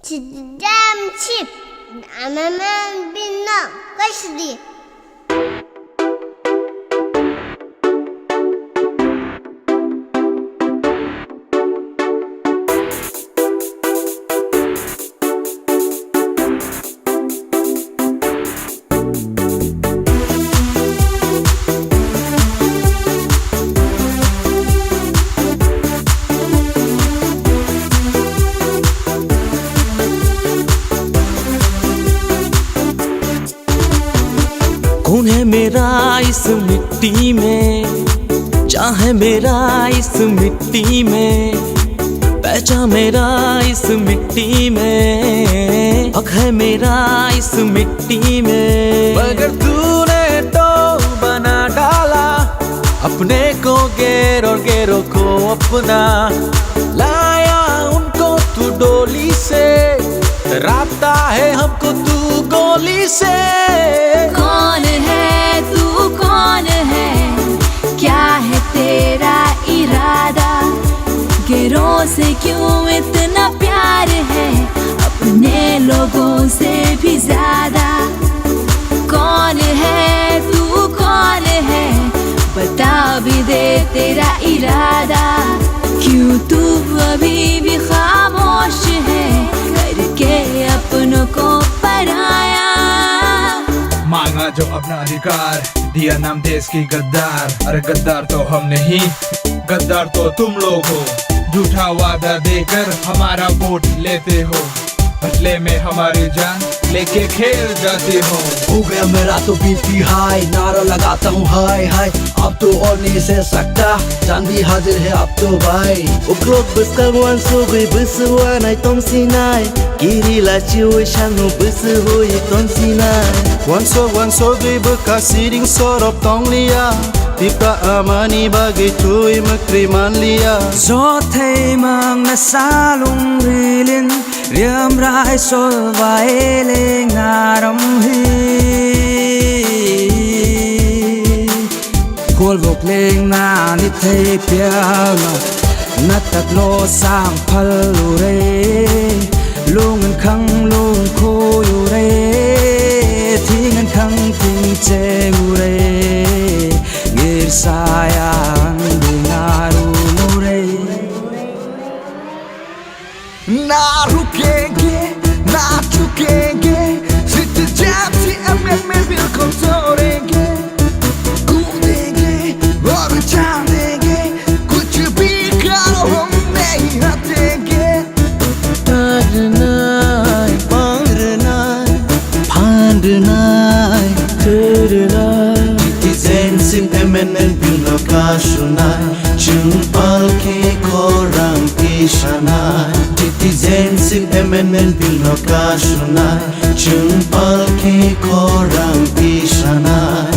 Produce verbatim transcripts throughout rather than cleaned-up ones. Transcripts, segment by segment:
Chidam chip. Amaman binno. Kaisidi. कौन है मेरा इस मिट्टी में, चाहे मेरा इस मिट्टी में, पहचान मेरा इस मिट्टी में, हक है मेरा इस मिट्टी में। मगर तूने तो बना डाला अपने को गैर और गैरों को अपना, लाया उनको तू डोली से, राबता है हमको तू गोली से। कौन है तू, कौन है, क्या है तेरा इरादा? गैरों से क्यों इतना प्यार है, अपने लोगों से भी ज्यादा। कौन है तू, कौन है, बता भी दे तेरा इरादा। क्यों तू अभी भी खामोश है, करके अपनों को पराया। मांगा जो अपना अधिकार, दिया नाम देश की गद्दार। अरे गद्दार तो हम नहीं, गद्दार तो तुम लोग हो। झूठा वादा देकर हमारा वोट लेते हो, बदले में हमारी जान लेके खेल जाते हो। हो गया मेरा तो बीपी हाई, नारा लगाता हूँ हाय हाय। Ab to oni se sakta, jandi hajir he ab to bhai. Uklok bwskang uansugwi bwswk uanai tongsinai. Kiri lachiui sangno bwswk hui tongsinai. Uansuk uansugwi bwkha siring sorop tongliya. Tipra amani bagwi twi mwkri manliya. Jothai mangna salung rilin. Riam rai sol bai leng naram hi. Khol bok leng na ni thei piang na. Na tat lo sang phal lu re. Lung an khang lung kho yu re. Thing an khang thing che yu re. Ngir sa yang ding aru mu re. Na rukenge, na chukenge, citizen si M M A bill controlenge. Kudenge, aur chandenge, kuch bhi karo hum nahi hatenge. Phangnai, phangnai, phangnai, thwrwnai. Citizenship amendment bill no kasunai. Chwng palkhe khorang tisanai, Citizenship Amendment Bill no kasunai. Chwng palkhe khorang tisanai.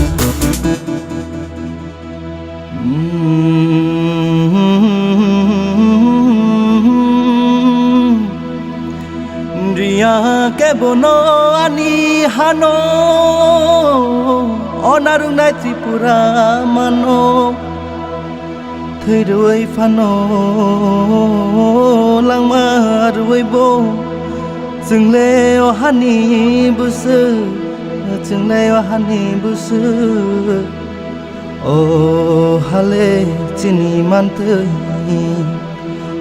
Riya khe bono ani hano, onarwngnai Tripura mano. Thwi rwui phano langma rwui bo, chwngle o hani bwswk, chwngle o hani bwswk. O hale chini manthwi,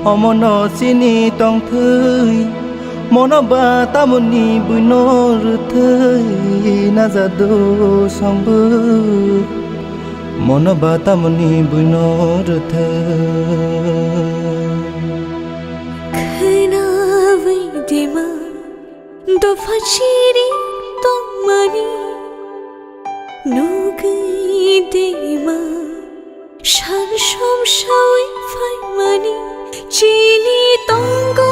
omono chini tongthwi, mono ba tamoni buino rwthwi najado songbo. Mono ba tamoni buino rwthwi. Khwnawi dima dopha chiri tongmani, nugwi dima san som sawi phaimani. Chini tongo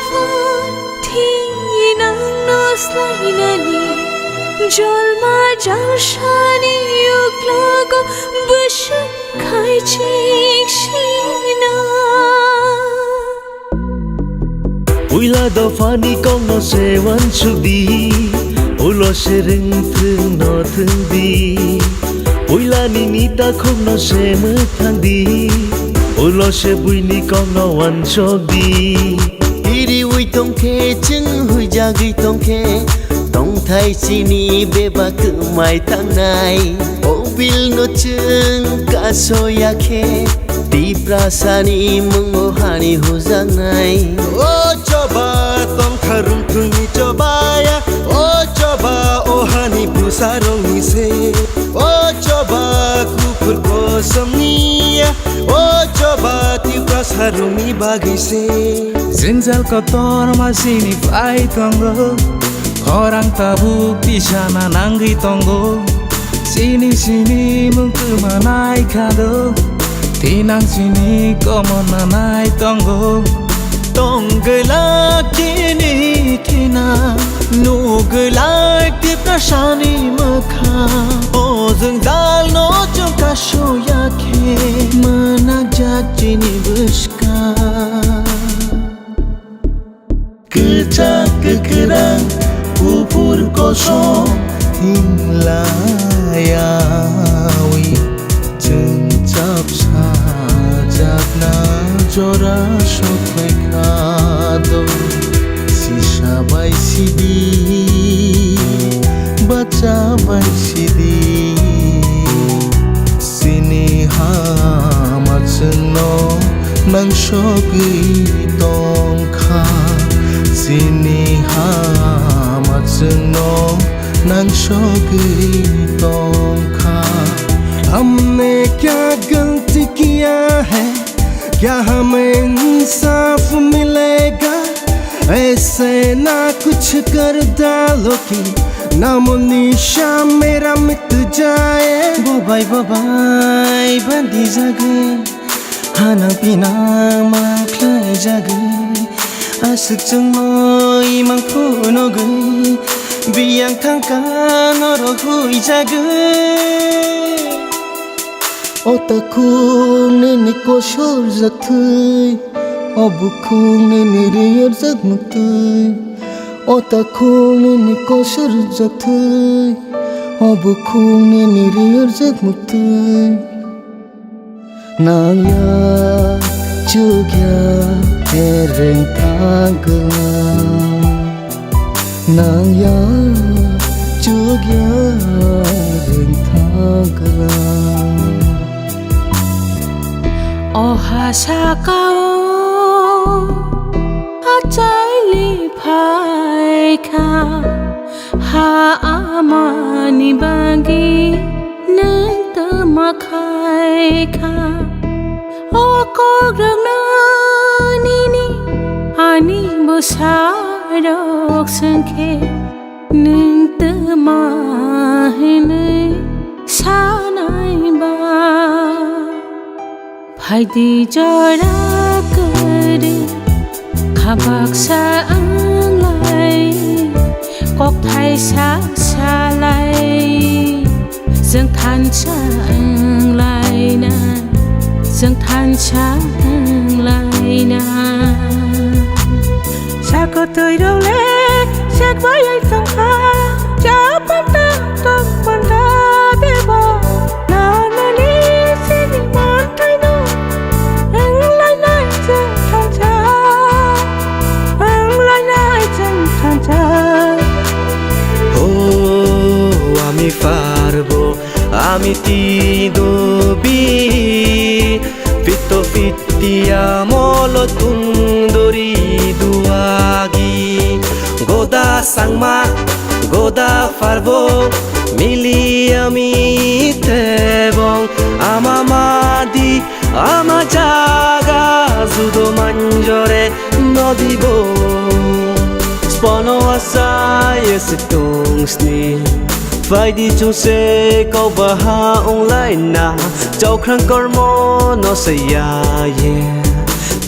phan thinangno slainani, jolma jalsani uklogo bwswk khaichik sina. Puila dophani kokno se uansukdi, ulo se rwngthwng no thwngdi. Puilani nita khokno se mwthangdi, ulo se buini kokno uansukdi. Riwi tongkhe chwng huijagwi tongkhe, tongthai chini bebak kwmai tangnai. O bilno chwng kasoya khe, Tiprasani mungo hani hujaknai. O choba tongkha rungthungni chobaya, o choba o hani bwsarokni se. O choba kuphur kosomni ya, o choba Tiprasarokni bagwi se. Jwngjal kotorma chini phai tongo, khorang tabuk tisana nangwi tongo. Chini sini mung kwmanai kha do, thinang chini komorna nai tongo. Tongwlak chini thina, nugwlak Tiprasani mwkhang. O jwngjalno chwng kasoya khe, mwnakjak chini bwskang. Kwchak kwkhrang kuphur kosom thing layawi, chwng chap sajakna jora sokphaikha do. Sisa bai sidi, bacha bai sidi. Chini hama chwngno nangsogwi tongkha, chini hama chwngno nangsogwi tongkha. हमने क्या गलती किया है, क्या हमें इंसाफ मिलेगा? ऐसे ना कुछ कर डालो कि नामो निशान मेरा मिट जाए। Bobai bobai bandi jagwi, hanang pinang mang khlai jagwi, aswk chwngno imang phunugwi, biyang thangkha norok hui jagwi. O takhuk nini kosor jak thwi, o bukhuk nini riyar jak muktwi. O takhuk nini kosor jak thwi, o bukhuk nini riyar jak muktwi. Nang ya chuk ya ereng thangklang. Nang ya chuk ya ring thangklang. O ha sakao achaili phaikha, ha amani bagwi nwng twma khaikha. O kok rwngno nini ani bwsarok swngkhe, nwng twma hinwi sanai ba? Phaidi jora kwrwi, kha baksa wnglai, kokthai sa salai. Chwng thansa wnglaina, chwng thansa wnglaina. Sakotwi rok le sek bai ai tongkha, cha panda tong panda debo, nanani sini manthaino wnglainai chwng thansa, wnglainai chwng thansa. O ami pharbo, ami tido bi, pito piti amolo tungdori duagi. Goda sangma, goda pharbo, mili ami tebong, ama madi, ama jaga judo manjore nodibo. Spono asai ese tungsni, phaidi chungse kau baha onglaina, chaukrang kormo no se ya ye.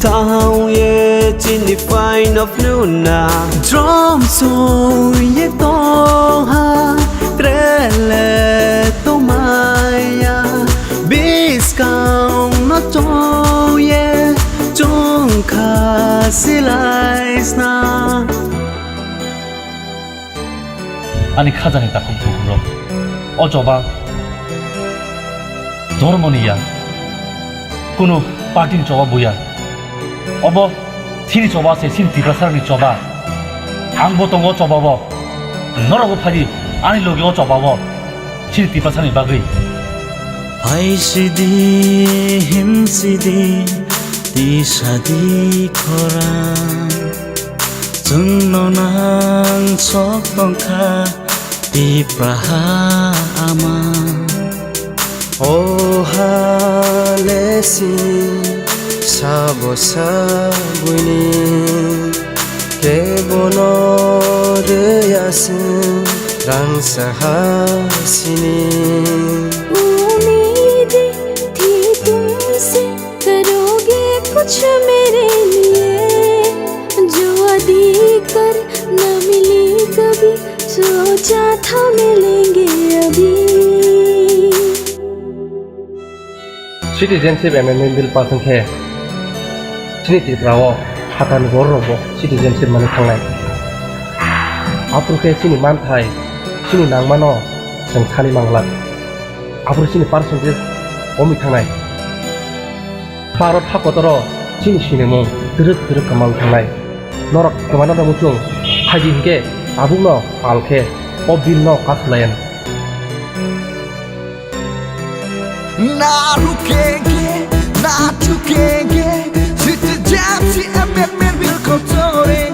Thaha ong ye chini fine of nuna. Drum song ye tongha, trele tomaya, biskang no chong ye, chungkha silai sna. Ani khajani takhuk bukhuk rok. O choba dhormoni ya, kunu party ni choba buya. Obo Chini choba se chini Tiprasarokni choba. Ang bo tongo o choba bo. Norok bo phai di ani loge o choba bo. Chini Tiprasani bagwi. Hai sidi, him sidi, tisa di khorang. Chwngno nang sok tongkha, Tipra ha ama. O ha le si sabo sabuini kebono rwya se rangsa ha sini. उम्मीदें थी तुमसे, करोगे कुछ मेरे लिए, जो अभी कर ना मिली कभी, सोचा था मिलेंगे अभी। Citizenship amendment bill pass wngkhe chini Tripura o phatarni bororokbo citizenship manwi thangnai. Aphuru khe chini manthai, chini nangmano chwng sani mangla. Aphuru chini percentage komi thangnai. Bharat hakotoro chini sinimung twrwk twrwk kwmawi thangnai. Norok kwmana muchung phaidi hinkhe tabukno pal khe o bill no pass khlayan. Na rukenge, na chukenge, citizenship amendment bill ko chore.